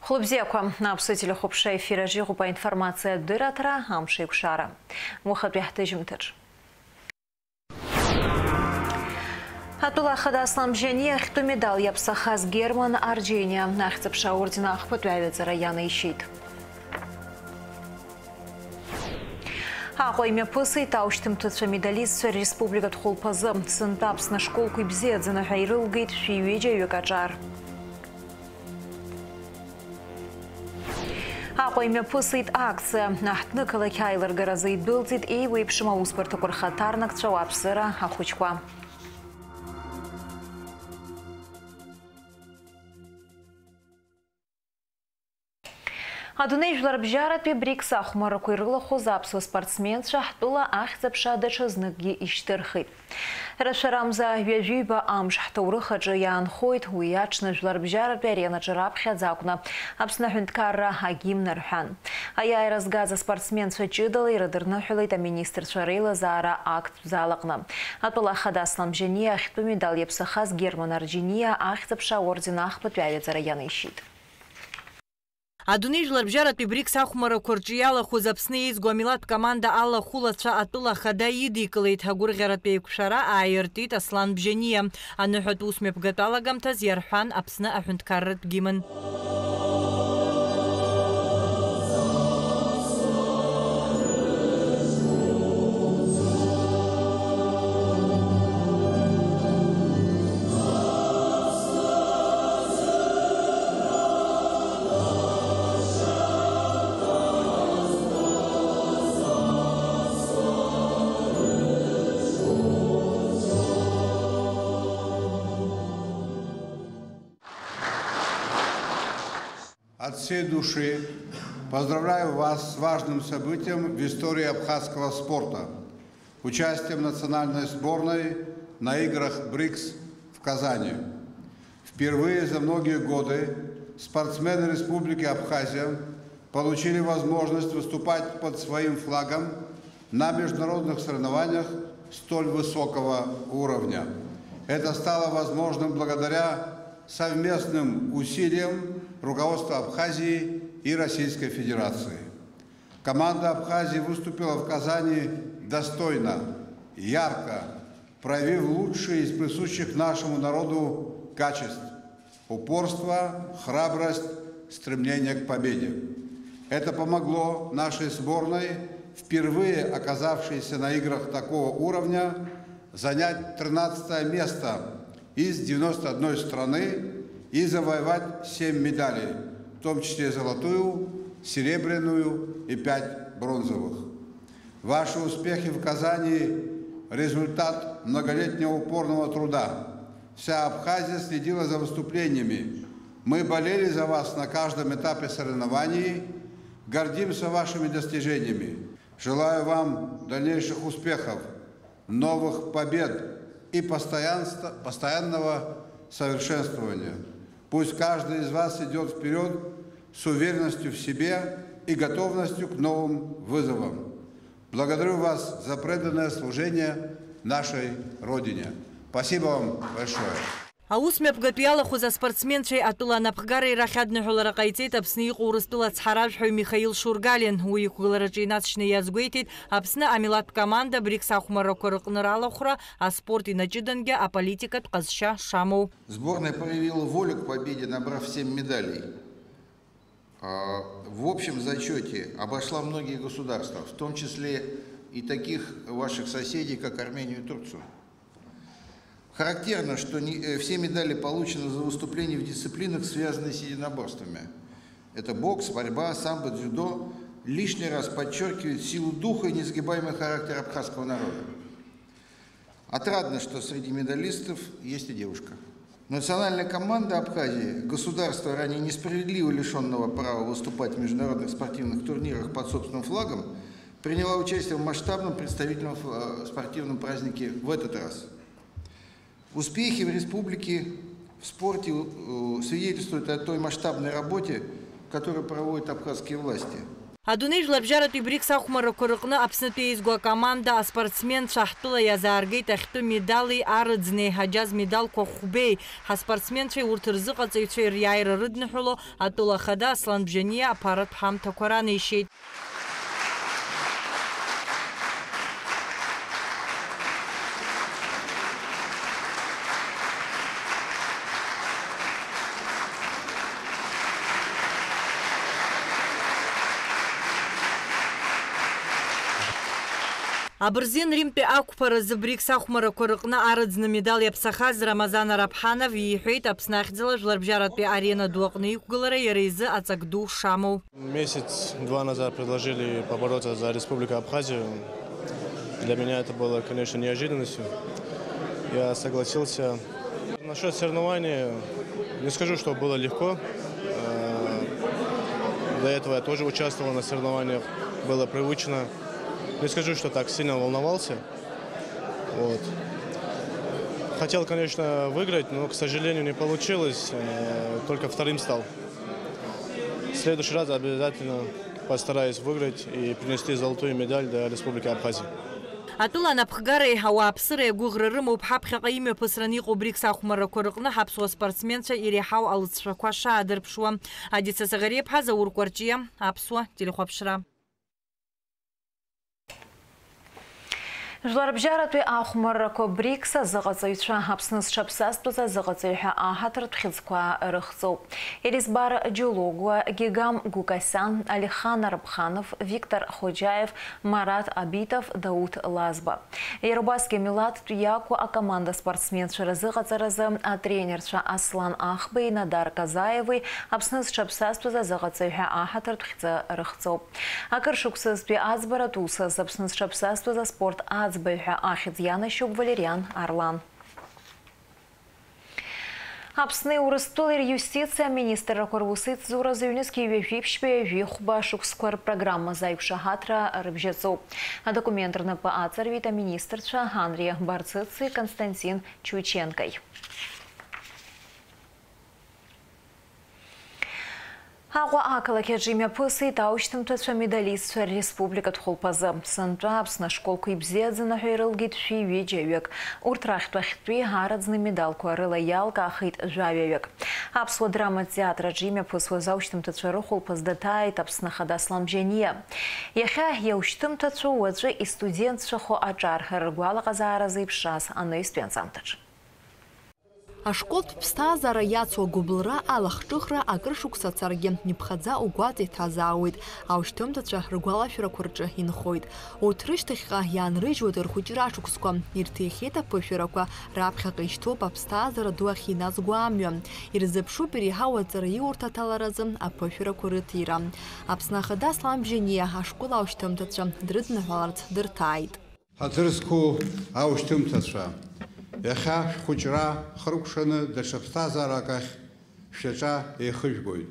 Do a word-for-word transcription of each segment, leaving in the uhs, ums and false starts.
Хәлыбзиақәа, аԥсуа телехәаԥшра ефир аҿы иҟоуп аинформациатә дырраҭара, амш еиқәшара. Уахатәи ҳҭыжьымҭаҿ. Атәыла ахада Аслан Бжьаниа ахьтәы медал иаԥсахаз Герман Арџьениа ахьӡ-аԥша аорден ахԥатәи аҩаӡара ианеишьеит. Аҟәа имҩаԥысит аушьҭымҭацәа медалистцәа республикатә хәылԥазы. Сынтәа Аԥсны ашколқәа ибзиаӡаны ҳәа ирылгеит шәи ҩыџьа ҩык аҿар. Аҟәа имҩаԥысит акциа. Аҳҭнықалақь аилыргаразы идәылҵит еиуеиԥшым аусбарҭақәа рхаҭарнакцәа, ауааԥсыра, ахәыҷқәа. Адунеи жәларбжьаратәи БРИКС ахәмаррақәа ирылахәыз аԥсуа спортсменцәа ҳтәыла ахьӡ-аԥша даҽазныкгьы ишьҭырхит. Рацәарамза ҩажәиба амш ҳҭоурых аҿы иаанхоит, уи аҽны жәларбжьаратәи аренаҿы раԥхьаӡа акәны Аԥсны аҳәынҭқарра агимн рҳәан. Аиааира згаз аспортсменцәа ҷыдала ирыдырныҳәалеит аминистрцәа реилазаара актә зал аҟны. Атәыла ахада Аслан Бжьаниа ахьтәы медал иаԥсахаз Герман Арџьениа ахьӡ-аԥша аорден ахԥатәи аҩаӡара ианишьит. Адунеи жәларбжьаратәи БРИКС ахәмарақәа рҿы иалахәыз Аԥсны еизго амилаҭтә команда алахәылацәа атәыла ахада идикылеит, агәырӷьаратә еиқәшәара ааиртит Аслан Бжьаниа. Аныҳәатә ус мҩаԥгатә алагамҭаз иарҳәан Аԥсны аҳәынҭқарратә гимн. От всей души поздравляю вас с важным событием в истории абхазского спорта, участием национальной сборной на играх БРИКС в Казани. Впервые за многие годы спортсмены Республики Абхазия получили возможность выступать под своим флагом на международных соревнованиях столь высокого уровня. Это стало возможным благодаря совместным усилиям руководства Абхазии и Российской Федерации. Команда Абхазии выступила в Казани достойно, ярко, проявив лучшие из присущих нашему народу качеств: упорство, храбрость, стремление к победе. Это помогло нашей сборной, впервые оказавшейся на играх такого уровня, занять тринадцатое место из девяносто одной страны и завоевать семь медалей, в том числе золотую, серебряную и пять бронзовых. Ваши успехи в Казани — результат многолетнего упорного труда. Вся Абхазия следила за выступлениями. Мы болели за вас на каждом этапе соревнований, гордимся вашими достижениями. Желаю вам дальнейших успехов, новых побед и постоянства, постоянного совершенствования. Пусть каждый из вас идёт вперёд с уверенностью в себе и готовностью к новым вызовам. Благодарю вас за преданное служение нашей Родине. Спасибо вам большое. Аус мҩаԥгатә иалахәыз аспортсменцәеи атәыла анапхгареи рахь адныҳәалара ҟаиҵеит Аԥсны иҟоу Урыстәыла ацҳаражәҳәаҩ Михаил Шургалин. Уи иқәгылараҿы инаҵшьны иазгәеиҭеит Аԥсны амилаҭтә команда БРИКС ахәмаррақәа рыҟны ралахәра, аспорт инаҷыдангьы аполитикатә ҟазшьа шамоу. Сборная проявила волю к победе, набрав семь медалей. А, в общем зачёте обошла многие государства, в том числе и таких ваших соседей, как Армению и Турцию. Характерно, что не, э, все медали получены за выступления в дисциплинах, связанных с единоборствами. Это бокс, борьба, самбо, дзюдо. Лишний раз подчёркивает силу духа и несгибаемый характер абхазского народа. Отрадно, что среди медалистов есть и девушка. Национальная команда Абхазии, государства, ранее несправедливо лишённого права выступать в международных спортивных турнирах под собственным флагом, приняла участие в масштабном представительном ф-, э, спортивном празднике в этот раз. Успехи в республике в спорте, э, свидетельствуют о той масштабной работе, которую проводят абхазские власти. Адунеи жәларбжьаратәи БРИКС ахәмаррақәа рыҟны Аԥснытәи еизго акоманда аспортсменцәа ҳтәыла иазааргеит ахьтәы медали арыӡнеи аџьаз медалқәа хәбеи. Ҳаспортсменцәеи урҭ рзыҟаҵаҩцәеи риааира рыдныҳәало атәыла ахада Аслан Бжьаниа аԥаратә ҳамҭақәа ранеишьеит. Абырзен Римтәи ақәԥаразы БРИКС ахәмарақәа рыҟны арыӡны медал иаԥсахаз Рамазан Арабҳанов иҳәеит, Аԥсны ахьӡала Жәларбжьаратәи арена ду аҟны иқәгылара иара изы аҵак ду шамоу. Месяц-два назад предложили побороться за Республику Абхазию. Для меня это было, конечно, неожиданностью. Я согласился. Насчёт соревнований, не скажу, что было легко. Э, до этого я тоже участвовал на соревнованиях, было привычно. Не скажу, что так сильно волновался. Вот. Хотел, конечно, выиграть, но, к сожалению, не получилось. Э, только вторым стал. В следующий раз обязательно постараюсь выиграть и принести золотую медаль для Республики Абхазия. Атәыла анапхгареи ауааԥсыреи агәыӷра рымоуп ҳаԥхьаҟа имҩаԥысран иҟоу БРИКС ахәмаррақәа рыҟны ҳаԥсуа спортсменцәа иреиҳау алыҵшәақәа шаадырԥшуа. Адица Саӷариаԥҳа, Заур Кәарҷиа, Аԥсуа телехәаԥшра. Жәларбжьаратәи ахәмаррақәа БРИКС азыҟаҵаҩцәа Аԥсны зҽаԥсазтәыз азыҟаҵаҩ ҳәа аҳаҭыртә хьыӡқәа рыхҵоуп. Елизбар Џьулугуа, Гигам Гукасян, Алихан Арабханов, Виктор Хоџьаев, Марат Абитов, Дауҭ Лазба. Иара убасгьы амилаҭтә иақәу акоманда спортсменцәа рзыҟаҵаразы атренерцәа Аслан Ахбеи Надар Казаеви Аԥсны зҽаԥсазтәыз азыҟаҵаҩ ҳәа аҳаҭыртә хьӡы рыхҵоуп. Акыр шықәсазтәи аӡбаратә усаз Аԥсны зҽаԥсазтәыз аспорт аӡбаҩ ҳәа ахьӡ ианашьоуп Валериан Арлан. Аԥсни Урыстәылеи риустициа аминистррақәа русеицзуразы ҩнызқьи ҩажәи ԥшьбеи ҩажәи хәба шықәсқәа рпрограммазы аиқәшаҳаҭра рыбжьаҵоуп. Адокумент рнапы аҵарҩит аминистрцәа Ҳанри Барцыци Константин Чученкои. Аҟәа ақалақь аҿы имҩаԥысит аушьҭымҭацәа медалистцәа республикатә хәылԥазы. Сынтәа Аԥсны ашколқәа ибзиаӡаны ҳәа ирылгеит шәи ҩыџьаҩык. Урҭ рахьтә ахьтәи араӡны медалқәа рыла иалкаахеит жәаҩаҩык. Аԥсуа драматә театр аҿы имҩаԥысуаз аушьҭымҭацәа рыхәылԥаз даҭааит Аԥсны Ахада Аслан Бжьаниа. Иахьа иаушьҭымҭацәоу уаҵәы истудентцәахо аҿар ргәалаҟазаара зеиԥшраз анаҩстәи анҵамҭаҿы. Ашколтә ԥсҭазаара иацу агәыбылра, алахҿыхра акыр шықәса царгьы, иԥхаӡа угәаҵа иҭазаауеит. Аушьҭымҭацәа ргәалашәарақәа рҿы инхоит. Урҭ рышьҭахьҟа иаанрыжьуеит рхәыҷра ашықәсқәа, ирҭихьеит аԥышәарақәа, раԥхьаҟа ишьҭоуп аԥсҭазаара ду ахь иназго амҩа. Ирзыԥшуп иреиҳау аҵараиурҭа аҭаларазы аԥышәарақәа рыҭира. Аԥсны Ахада Аслан Бжьаниа ашкол аушьҭымҭацәа дрыдныҳәаларц дырҭааит. Ҳаҭыр зқәу аушьҭымҭацәа, иахьа шәхәыҷра хыркәшаны даҽа ԥсҭазаарак ахь шәаҿа еихыжәгоит.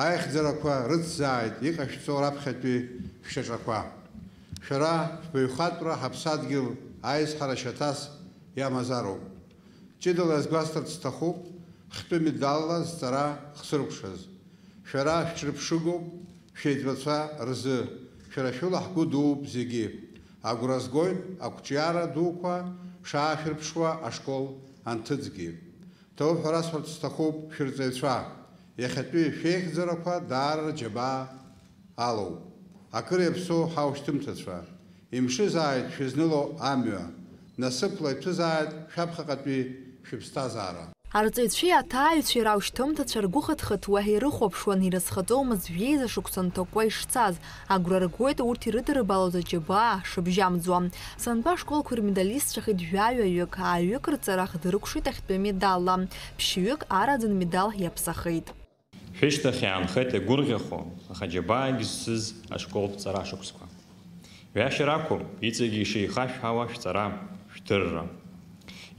Аихьӡарақәа рыцзааит иҟашәҵо раԥхьатәи шәшьаҿақәа. Шәара шәбаҩхатәра ҳаԥсадгьыл аизҳара шьаҭас иамазароуп. Ҷыдала иазгәасҭарц сҭахуп, хтәы медалла зҵара хсыркәшаз. Шәара шәҽырԥшыгоуп шәеиҵбацәа рзы, шәара шәыла ҳгәы дууп зегьы. Агәра згоит ақәҿиара дуқәа шаашәырԥшуа ашкол анҭыҵгьы. Ҭабуп ҳәа расҳәарц сҭахуп шәырҵаҩцәа, иахьатәи шәеихьӡарақәа даара рџьабаа алоуп. Акыр иаԥсоу ҳаушьҭымҭацәа, имшызааит шәызныло амҩа, насыԥла иҭәызааит шәаԥхьаҟатәи шәыԥсҭазаара. Арҵаҩцәеи аҭааҩцәеи раушьҭымҭацәа ргәы хыҭхыҭуа ирыхәаԥшуан, ирызхаҵомызт жәеиза шықәса анҭакәкәа ишцаз. Агәра ргоит урҭ ирыдырбалоз аџьабаа шыбжьамӡуа. Сынтәа ашколқәа ирмедалистцәахеит жәаҩаҩык, ааҩык рҵара хдыркәшеит ахьтәы медалла, ԥшьҩык араӡын медал иаԥсахеит. Шәышьҭахь иаанхеит иагәырӷьахо, аха џьабаагьы зцыз ашколтә ҵара шықәсқәа. Ҩашьара ақәым, иҵегьы ишеихашәҳауа шәҵара, шәдырра.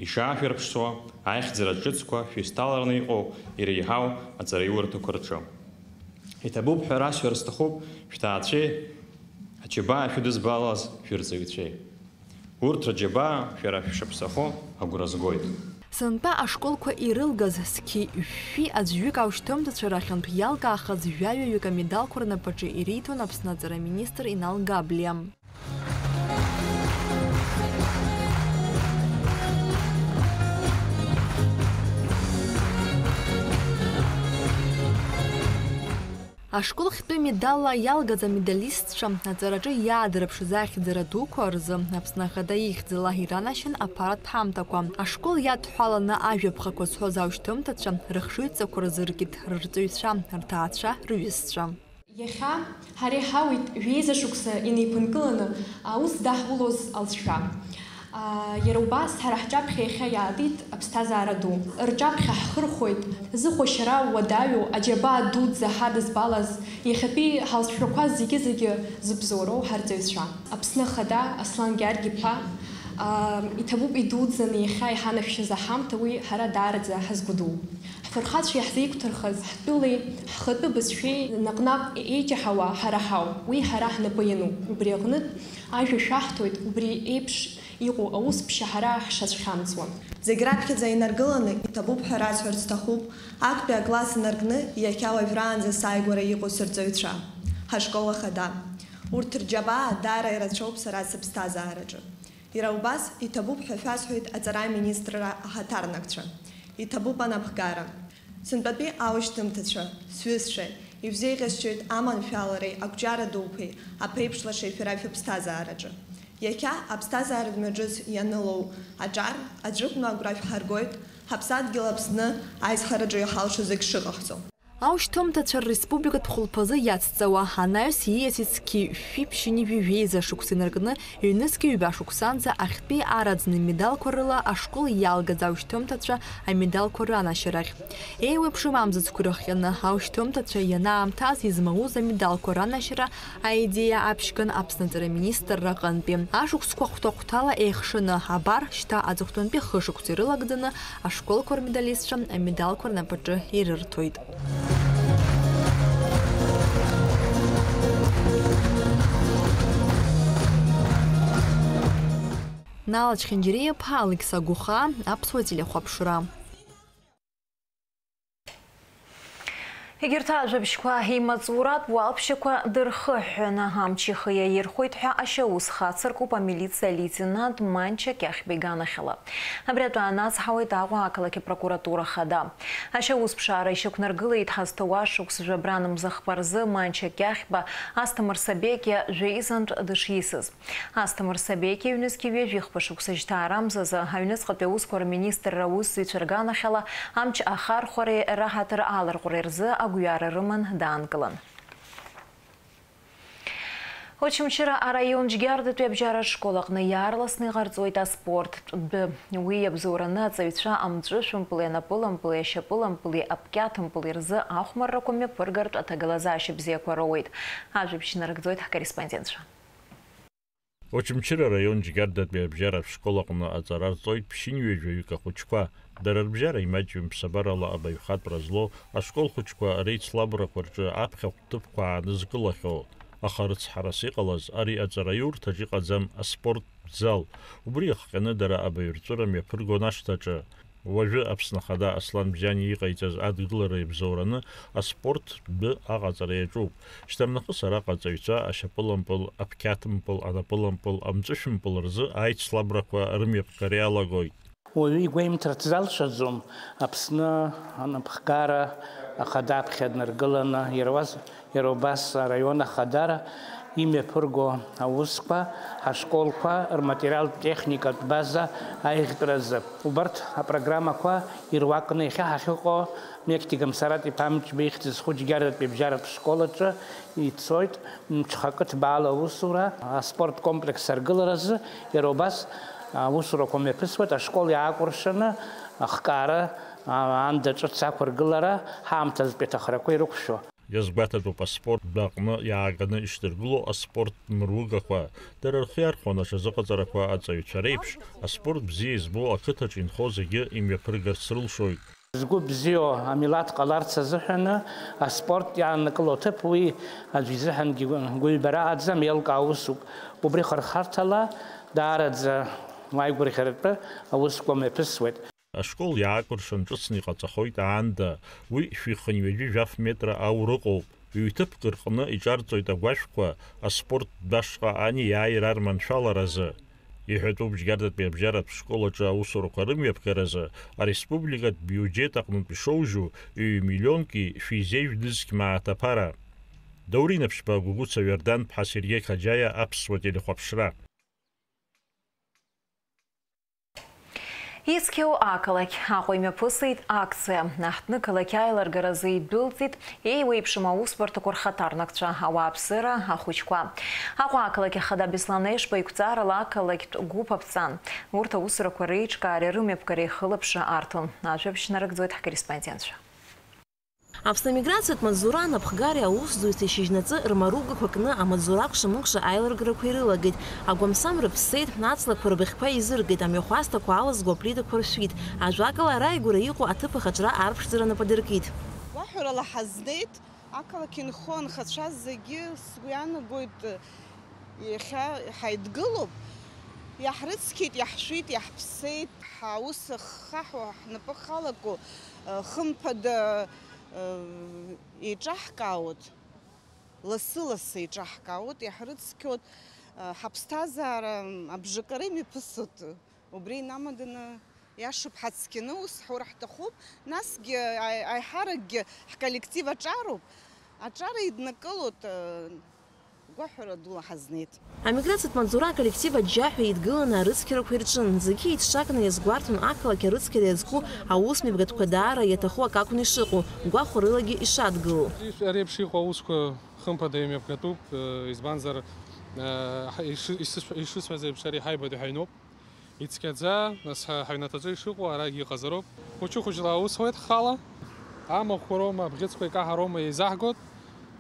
Ишаашәырԥшӡо, аихьӡара ҿыцқәа шәисҭалараны иҟоу иреиҳау аҵараиурҭақәа рҿы. Иҭабуп ҳәа расҳәар сҭахуп шәҭаацәеи, аџьабаа шәыдызбалаз шәырҵаҩцәеи. Урҭ рџьабаа шәара шәшаԥсахо агәра згоит. Сынтәа ашколқәа ирылгаз зқьи жәшәи аӡәҩык аушьҭымҭацәа рахьынтә иалкаахаз жәаҩаҩык амедалқәа рнапаҿы ириҭон Аԥсны аҵара аминистр Инал Габлиа. Ашкол хьтәы медалла иалгаз амедалистцәа аҵараҿы иаадырԥшыз ахьӡара дуқәа рзы Аԥсны Ахада ихьӡала иранашьан аԥаратә ҳамҭақәа. Ашкол иадҳәаланы ажәаԥхақәа зҳәоз аушьҭымҭацәа рыхшыҩҵақәа рзыркит рырҵаҩцәа, рҭаацәа, рҩызцәа. Иахьа ҳара иҳауит жәеиза шықәса инеиԥынкыланы аус даҳулоз алҵшәа. Иара убас ҳара ҳҿаԥхьа иахьа иаатит аԥсҭазаара ду. Рҿаԥхьа ҳхырхәоит зыхәашьара уадаҩу аџьабаа дуӡӡа ҳадызбалаз, иахьатәи ҳалҵшәақәа зегьы-зегьы зыбзоуроу ҳарҵаҩцәа. Аԥсны Ахада Аслан Гьаргь-иԥа, иҭабуп идуӡӡаны иахьа иҳанашәшьаз аҳамҭа уи ҳара даараӡа ҳазгәыдуу. Ҳфырхацәа иаҳзеиқәҭырхаз ҳтәылеи ҳхатәы бызшәеи наҟ-наҟ еиҷаҳауа ҳара ҳауп, уи ҳара ҳнапы иануп. Убри аҟнытә, ажәа шәаҳҭоит, убри еиԥш иҟоу аус ԥшьа ҳара ҳшацәхьамҵуа. Зегь раԥхьаӡа инаргыланы иҭабуп ҳәа расҳәарц сҭахуп, актәи акласс инаркны иахьа уажәраанӡа сааигәара иҟоу сырҵаҩцәа, ҳашкол ахада. Урҭ рџьабаа даара ирацәоуп сара сыԥсҭазаараҿы. Иара убас иҭабуп ҳәа шәасҳәоит аҵара аминистрра аҳаҭарнакцәа. Иҭабуп анапхгара. Сынтәатәи аушьҭымҭацәа, сҩызцәа, ишәзеиӷьасшьоит аманшәалареи ақәҿиара дуқәеи аԥеиԥш лашеи шәара шәыԥсҭазаараҿы. Иахьа аԥсҭазааратә мҩаҿыц ианылоу аҿар аӡәыкны агәра шәҳаргоит, ҳаԥсадгьыл Аԥсны аизҳараҿы иҳалшо зегь шыҟаҳҵо. Аушьҭымҭацәа рреспубликатә хәылԥазы иацҵауа анаҩс ииасит зқьи жәшәи ԥшьынҩажәи жәеиза шықәса инаркны ҩнызқьи ҩба шықәсанӡа ахьтәи араӡны медалқәа рыла ашкол иалгаз аушьҭымҭацәа амедалқәа ранашьарахь. Еиуеиԥшым амзызқәа ирыхҟьаны аушьҭымҭацәа ианаамҭаз измауз амедалқәа ранашьара аидеиа аԥшьган Аԥсны аҵара аминистрра аҟынтәи. Ашықәсқәа хәҭа-хәҭала еихшаны, абар, шьҭа аҵыхәтәантәи хышықәса ирылагӡаны ашколқәа рмедалистцәа амедалқәа рнапаҿы ирырҭоит. Нала Чхинџьариа-иԥа, Алықьса Гәыхаа, Аԥсуа телехәаԥшра. Егьырҭ ажәабжьқәа имаҵуратә уалԥшьақәа дырхыҳәҳәаны амч ихы иаирхәеит ҳәа ашьаус хацыркуп амилициа алеитенант Манча Кьахьба иганахьала. Абри атәы аанацҳауеит Аҟәа ақалақь апрокуратура хада. Ашьаус ԥшаара ишьақәнаргылеит ҳазҭоу ашықәс жәабран мза хԥа рзы Манча Кьахьба Асҭамыр Сабекиа жәеизантә дышисыз. Асҭамыр Сабекиа ҩнызқьи ҩажәи хԥа шықәса жьҭаарамзазы аҩныҵҟатәи аусқәа рминистрра аусзуҩцәа рганахьала амч ахархәареи раҳаҭыр аларҟәреи рзы агәҩара рыман даанкылан. Очамчыра араион Џьгьардатәи абжьаратә школ аҟны иаарласны иҟарҵоит аспорттә тәы. Уи иабзоураны аҵаҩцәа амҵәышәымпыли анапылампыли ашьапылампыли аԥкьаҭымпыли рзы ахәмаррақәа мҩаԥыргартә аҭагылазаашьа бзиақәа роуеит. Ажәабжь нарыгӡоит ҳкорреспондентцәа. Очамчыра араион Џьгьардатәи абжьаратә школ аҟны аҵара рҵоит ԥшьынҩажәаҩык ахәыҷқәа. Дара рыбжьара имаҷҩым ԥсабарала абаҩхатәра злоу ашкол хәыҷқәа реицлабрақәа рҿы аԥхьахәтә ҭыԥқәа аанызкылахьоу. Аха рыцҳарас иҟалаз ари аҵараиурҭаҿ иҟаӡам аспорттә зал. Убри иахҟьаны дара абаҩрҵәыра мҩаԥыргон ашҭаҿы. Уажәы Аԥсны Ахада Аслан Бзиани иҟаиҵаз адгылара иабзоураны аспорт тәы аҟаҵара иаҿуп. Шьҭарнахыс араҟа аҵаҩцәа ашьапылампыл, аԥқьаҭмпыл, анапылампыл, амҵәышәмпыл рзы аицлабрақәа рымҩаԥгара иалагоит. Уаҩы игәеимҭарц залшаӡом Аԥсны анапхгара ахада аԥхьа днаргыланы, иара уаз-, иара убас араион ахадара имҩаԥырго аусқәа, ҳашколқәа рматериалтә техникатә база аиӷьтәразы. Убарҭ апрограммақәа ируакны иахьа ҳахьыҟоу Меқьҭи Гамсараҭ-иԥа Амҷба ихьӡ зху Џьгьардатәи абжьаратә школ аҿы ицоит. Мҽхакы ҭбаала аусура аспорт комплекс аргыларазы иара убас аусурақәа мҩаԥысуеит. Ашкол иаакәыршаны ахкаара, аанда ҿыц ақәыргылара ҳаамҭазтәи аҭахрақәа ирықәшәо. Иазгәаҭатәуп аспорт тәы аҟны иааганы ишдыргыло аспорт мыругақәа. Дара рхы иархәаны аҽазыҟаҵарақәа аҵаҩцәа реиԥш, аспорт бзиа избо ақыҭаҿ инхо зегьы имҩаԥыргарц рылшоит. Згәы бзиоу амилаҭ ҟаларц азыҳәаны аспорт иааннакыло аҭыԥ уи аӡәы изыҳәангьы гәыҩбара аӡам, еилкаа усуп. Убри хырхарҭала даараӡа уааигәырӷьаратәы аусқәа мҩаԥысуеит. Ашкол иаакәыршан ҿыцны иҟаҵахоит аанда, уи шәихынҩажәи жәаф метра аура ыҟоуп. Ҩ-ҭыԥк рҟны иҿарҵоит агәашәқәа, аспорттә башҟа ани иааира арманшәаларазы. Иҳәатәуп, Џьгьардатәи абжьаратә школ аҿы аусурақәа рымҩаԥгаразы ареспубликатә биуџьет аҟнытә ишоужьу ҩ-миллионки шәи зеижә нызқь мааҭ аԥара. Даур Инаԥшьба, Гәыгәыца Иордан-ԥҳа, Сергеи Қаџьаиа, Аԥсуа телехәаԥшра. Ицқьоу ақалақь Аҟәа имҩаԥысит акциа. Аҳҭнықалақь аилыргаразы идәылҵит еиуеиԥшым аусбарҭақәа рхаҭарнакцәа, ауааԥсыра, ахәыҷқәа. Аҟәа ақалақь ахада Беслан Ешба иқәҵарала ақалақьтә гәыԥ аԥҵан. Урҭ аусурақәа реиҿкаареи рымҩаԥгареи хылаԥшра арҭон. Ажәабжь нарыгӡоит ҳкорреспондентцәа. Аԥсны амиграциатә маҵзура анапхгареи аусзуҩцәеи шьыжьнаҵы рмаругақәа кны амаҵзура акәша-мыкәша аилыргарақәа ирылагеит. Агәамсам рыԥссеит, аҵлақәа рбыӷьқәа еизыргеит, амҩахәасҭақәа алызго аплитақәа ршәит. Ажәакала, ара игәра иҟоу аҭыԥ ахаҿра арԥшӡара нап адыркит. Гәаҳәарала ҳазнеит, ақалақь инхо анхацәа зегьы, сгәы иаанагоит, иахьа ҳаидгылоуп. Иаҳрыцқьеит, иаҳшәит, иаҳԥсеит. Ҳаус аххаҳәо, ҳнапы халаку, хымԥада, еиҿаҳкаауеит, лассы-лассы еиҿаҳкаауеит, иаҳрыцқьоит, ҳаԥсҭазаара абжакара имҩаԥысуеит. Убри инамаданы иашоуп, ҳацқьаны ус ҳура ҳҭахуп, насгьы аи-, аиҳаракгьы ҳколлектив аҿароуп, аҿар еиднакылоит, гәаҳәара дула ҳазнеит. Амиграциатә маҵзура аколлектив аџьџьаҳәа еидгыланы арыцқьарақәа ирҿын. Зегьы еиҿҿакны иазгәарҭон ақалақь арыцқьара иазку аусмҩаԥгатәқәа даара иаҭаху акакәны ишыҟоу, гәахәарылагьы ишадгылоу. Ари еиԥш иҟоу аусқәа хымԥада имҩаԥгатәуп, избанзар, ишысҳәаз еиԥш, ари ҳаибатәи ҳаҩноуп. Ицқьаӡа, нас, ҳа-, ҳаҩнаҭаҿы ишыҟоу арагь иҟазароуп. Хәыҷы-хәыҷла аус ҳуеит ҳхала. Амахәқәа роума, абӷьыцқәа икаҳароума еизаҳгоит,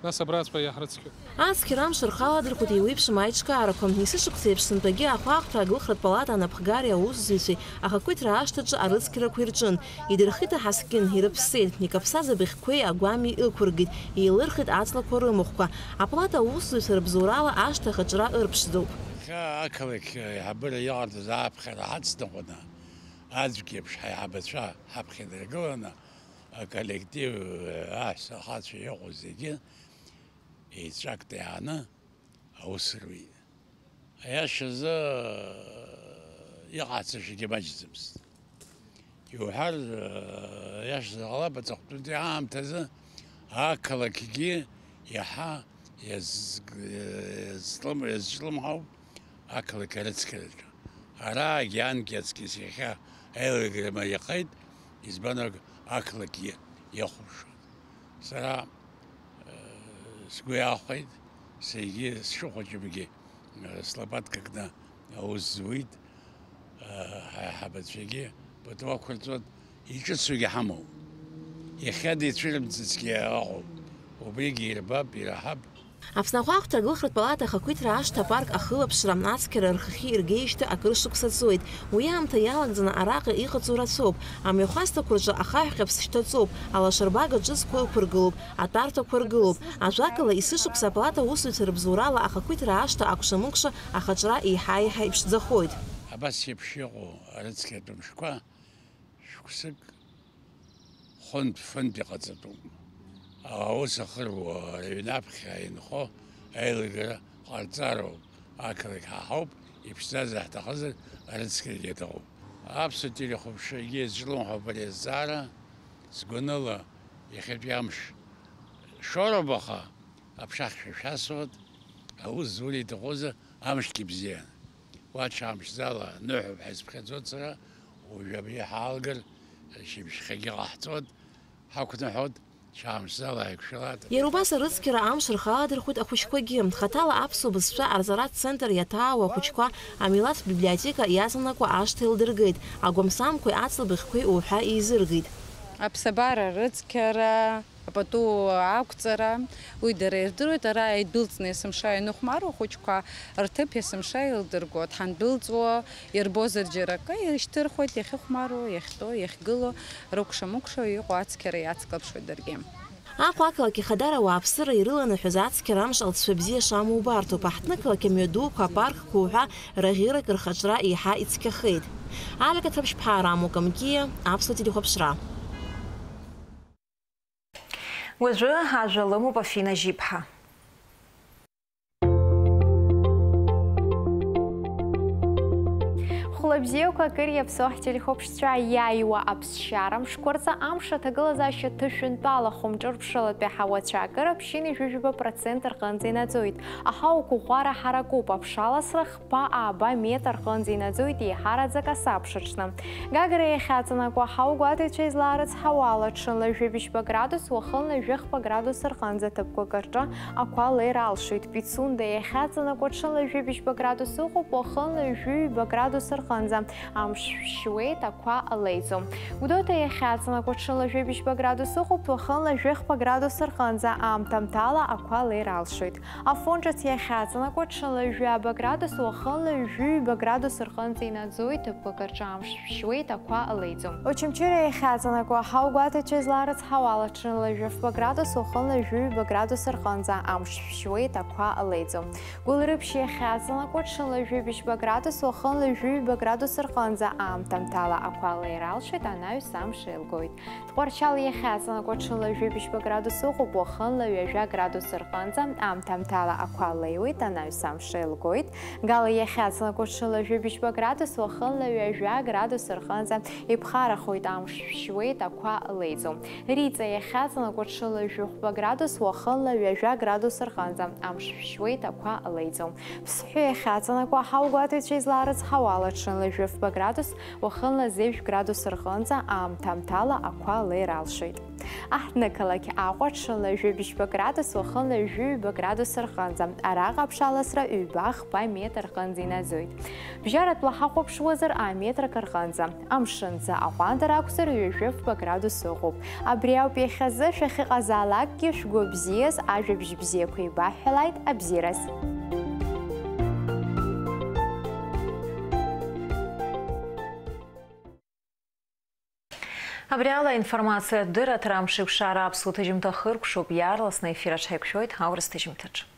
нас абраҵәҟьа иаҳрыцқьоит. Ацқьара амш рхала дырхәеит еиуеиԥшым аиҿкаарақәа. Есышықәса еиԥш сынтәагьы ахәаахәҭра аглыхратә палата анапхгареи аусзуҩцәеи ахақәиҭра ашҭаҿы арыцқьарақәа ирҿын. Идырхит аҳаскьын, ирыԥсеит, икаԥсаз абыӷьқәеи агәами ықәыргеит, еилырхит аҵлақәа рымахәқәа. Аплата аусзуҩцәа рыбзоурала ашҭа ахаҿра ырԥшӡоуп. Иахьа ақалақь аиҳабыра иҟарҵаз аԥхьара ҳацныҟәаны, аӡәк еиԥш ҳаиҳабацәа ҳаԥхьа дыргыланы, аколлектив, аҳәса ахацәа иҟоу зегьы еицәак дааны аус руит. Аиашазы, иҟаҳҵашьагьы маҷӡамызт. Иуҳәар, иашазы ҟалап, аҵыхәтәантәи аамҭазы ақалақьгьы иаҳа иаз-, иазҿлым-, иазҿлымҳауп ақалақь арыцқьараҿы. Араагьы анкьа аҵкьыс иахьа аилыргара мариахеит, избан ак-, ақалақьгьы иахәаԥшуан. Сара, э, сгәы иахәеит, саргьы сшыхәыҷымгьы, э, слопатка кны аус зуит, э, ҳаиҳабацәагьы пату ақәырҵоит, иҿыцугьы ҳамоуп. Иахьа дицәырымҵыцгьы ыҟоуп, убригьы ирбап, ираҳап. Аԥсны ахәаахәҭра аглыхратә палата ахақәиҭра ашҭа апарк ахылаԥшра ацқьара рхахьы иргеижьҭеи акыр шықәса ҵуеит. Уи аамҭа иалагӡаны араҟа иҟаҵоу рацәоуп. Амҩахәасҭақәа рҿы ахаҳә ҟьаԥс шьҭаҵоуп, алашарбага ҿыцқәа ықәыргылоуп, атәарҭақәа ргылоуп. Ажәакала, есышықәса апалата аусзуҩцәа рыбзоурала ахақәиҭра ашҭа акәша-мыкәша ахаҿра еиҳа-еиҳа иԥшӡахоит. Абас еиԥш иҟоу арыцқьатә мшқәа шықәсык хынтә-фынтә иҟаҵатәуп. Аус ахыруа, рыҩны аԥхьа инхо аилыргара ҟарҵароуп. Ақалақь ҳаҳауп, иԥшӡазар ҳҭахызар, арыцқьагьы аҭахуп. Аԥсуа телехәаԥшрагьы иазҿлымҳауп ари азҵаара. Сгәаныла, иахьатәи амш шоуроуп, аха аԥшахьшәа шәасуеит, аус зура иҭахузар, амшгьы бзиан. Уа ҽаамшьӡала ныҳәоуп ҳәа исыԥхьаӡоит сара, уажәы абри ҳаалгар, шьыбжьхьагьы ҟаҳҵоит, ҳақәныҳәоит, ҽаамшьӡала ҳаиқәшәалааит. Иара убас арыцқьара амш рхаладырхәит ахәыҷқәагьы. Хаҭала аԥсуа бызшәа арҵаратә центр иаҭаауа ахәыҷқәа амилаҭтә библиотека иазанакуа ашҭа еилдыргеит, агәамсамқәеи аҵла быӷьқәеи уҳәа еизыргеит. Аԥсабара рыцқьара, апату ақәҵара, уи дара ирдыруеит, ара идәылҵны есымша ианыхәмаруа ахәыҷқәа рҭыԥ есымша еилдыргоит, ҳандәылҵуа ирбозар џьара акы, ишьҭырхуеит, иахьыхәмаруа, иахьтәоу, иахьгылоу, рыкәша-мыкәша иҟоу ацқьара иацклаԥшуеит даргьы. Аҟәа ақалақь ахадара ауааԥсыра ирыланаҳәаз ацқьара амш алҵшәа бзиа шамоу убарҭоуп, аҳҭнықалақь амҩадуқәа, апаркқәа уҳәа раӷьырак рхаҿра еиҳа ицқьахеит. Алика Ҭаԥшьԥҳа, Рамо Камкиа, Аԥсуа телехәаԥшра. Уажәы ажәа лымоуп Афина Жьиԥҳа. Хәлабзиақәа акыр иаԥсоу ҳтелехәаԥшцәа, иааиуа аԥсшьара мшқәа рзы амш аҭагылазаашьа ҭышәынтәалахом, ҿырԥшылатәи аҳауацәа акыр аԥшьынҩажәижәаба процент рҟынӡа инаӡоит. Аҳауа қәыӷәӷәара ҳаракуп, аԥшаласра хԥа ааба метр рҟынӡа инаӡоит, еиҳараӡак асабшаҿы. Гагра иахьаҵанакуа ҳаугәаҭаҩцәа излаарыцҳауа ала, ҽынла жәибжьба градус, уахынла жәахба градус рҟынӡа ҭыԥқәак рҿы ақәа леира алшоит. Пицунда иахьаҵанакуа, ҽынла жәибжьба градус ыҟоуп, уахынла жәаҩба градус рҟынӡа амш шәшьуеит, ақәа леиӡом. Гәдоуҭа иахьаҵанакуа, ҽынла жәибжьба градус ыҟоуп, уахынла жәахба градус рҟынӡа аамҭамҭала ақәа леира алшоит. Афон ҿыц иахьаҵанакуа, ҽынла жәаба градус, уахынла жәаҩба градус рҟынӡа инаӡоит, ҭыԥқәак рҿы амш шәшьуеит, ақәа леиӡом. Очамчыра иахьаҵанакуа, ҳаугәаҭаҩцәа излаарыцҳауа ала, ҽынла жәафба градус, уахынла жәаҩба градус рҟынӡа амш шәшьуеит, ақәа леиӡом. Гәылрыԥшь иахьаҵанакуа, ҽынла жәибжьба градус, уахынла жәаҩба градус рҟынӡа аамҭамҭала ақәа леира алшоит, анаҩс амш еилгоит. Тҟәарчал иахьаҵанакуа, ҽынла жәибжьба градус ыҟоуп, уахынла ҩажәа градус рҟынӡа аамҭамҭала ақәа леиуеит, анаҩс амш еилгоит. Гала иахьаҵанакуа, ҽынла жәибжьба градус, уахынла ҩажәа градус рҟынӡа иԥхарахоит, амш шәшьуеит, ақәа леиӡом. Риҵа иахьаҵанакуа, ҽынла жәохәба градус, уахынла ҩажәа градус рҟынӡа амш шәшьуеит, ақәа леиӡом. Ԥсҳәы иахьаҵанакуа, ҳаугәаҭаҩцәа излаарыцҳауа ала, ҽынла жәафба градус, уахынла зежә градус рҟынӡа аамҭамҭала ақәа леира алшоит. Аҳҭнықалақь Аҟәа, ҽынла жәибжьба градус, уахынла жәаҩба градус рҟынӡа. Араҟа аԥшаласра ҩба-хԥа метр рҟынӡа инаӡоит. Бжьаратәла ҳахәаԥшуазар, аметрак рҟынӡа. Амшын ӡы аҟәандара акәзар, ҩажәи фба градус ыҟоуп. Абри ауп иахьазы, шәахьыҟазаалакгьы шәгәы бзиаз, ажәабжь бзиақәа еибаҳҳәалааит, абзиараз. Абри ала аинформациатә дырраҭара амшеиқәшара аԥсуа ҭыжьымҭа хыркәшоуп, иаарласны аефир аҿы ҳаиқәшәоит аурыс ҭыжьымҭаҿы.